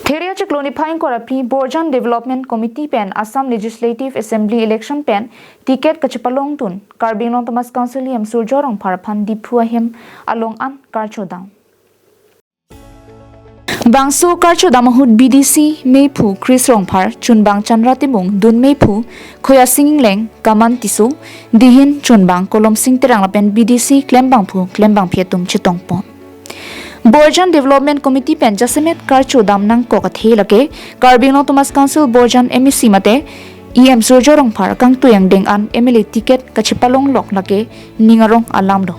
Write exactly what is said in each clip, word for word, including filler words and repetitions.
Theria chiklo niphai ingkoi ra phli Borjan Development Committee pen Assam Legislative Assembly election pen ticket kachepalongdun Karbi Anglong Autonomous Council E M Surjya Rongphar aphan Diphu ahem along an karchodam. Bangso karchodam ahut B D C mephu Chris Rongphar, chunbang Chandra Timung, dun mephu Khoya Sing Ingleng, Kaman Tisso, dihin chunbang Kolom Sing Terang lapen B D C klembangphu klembangphi atum chetongpon. Borjan Development Committee pen jasemet karchodam nangkok athe lake Karbi Anglong Autonomous Council Borjan M A C mate E M Surjya Rongphar kangtui angdeng an M L A ticket kachepalonglok lake ning arong alam do.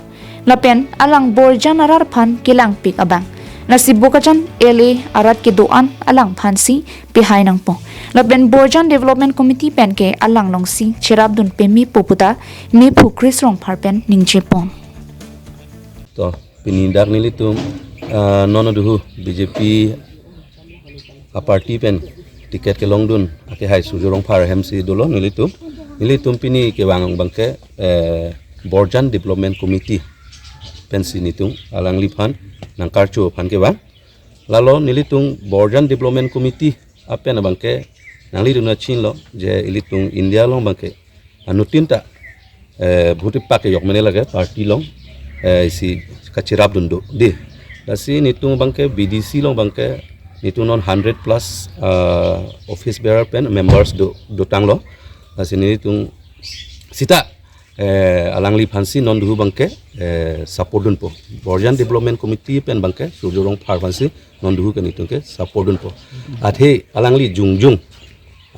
Lapen alang Borjan arat aphan kelangpik abang, lasi Bokajan L A arat kedo-an alangphansi pehai nangpo. Lapen Borjan Development Committee pen ke alang alongsi cherapdun pemepo puta mephu Chris Rongphar pen ningjepon. To, pini dak nelitum, ah, non aduhu B J P a-party pen ticket kelongdun akehai Surjya Rongphar ahemsi dolo nelitum. Nelitum pini kevang abangke, eh, Borjan Development Committee pensi nelitum alangliphan nangkarcho aphan kevang. Lalo nelitum Borjan Development Committee apen abangke nanglitum nangchinilo je ilitum India along abangke anuttin ta, eh, bhuti pak yok mene lake party along, eh, isi kacherapdun do dei. Lasi nelitum abangke B D C along abangke nelitum non hundred plus, ah, office bearer pen members do, dotanglo. Lasi nelitum sita, eh, alangliphansi non duhu abangke, eh, support dunpo. Borjan Development Committee pen abangke Surjya Rongphar aphansi non duhu ke nelitum ke support dunpo. Athe alangli jongjong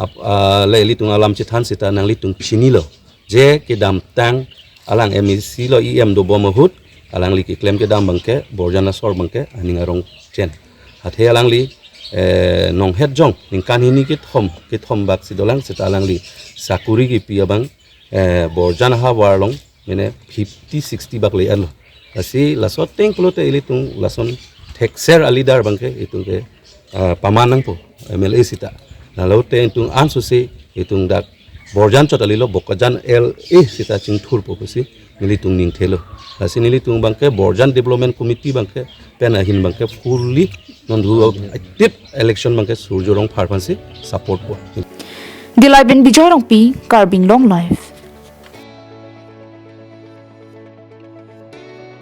ap-, ah, le ilitum alam chethan sita nanglitum chinilo je kedamtang alang M A C lo E M dobom ahut alangli keklem kedam abangke Borjan asor abangke aning arong chen. Athe alangli, eh, nonghet jong ningkan hini kethom, kethom bak si dolang sita alangli sakuri kepi abang, eh, Borjan ahavar along mene fifty sixty bak le-etlo. Lasi laso ateng pulote ilitum lason thekser a-leader abangke itum ke, ah, paman nangpo M L A sita. Lalote itum ansose itum dak Borjan chot alilo Bokajan L A sita chingthurpo pusi nelitum ningthelo. Lasi nelitum abangke Borjan Development Committee abangke pen ahin abangke fully non duhu active election abangke Surjya Rongphar aphansi support po. Dilai pen Bijoy Rongpi, Karbi Anglong Live.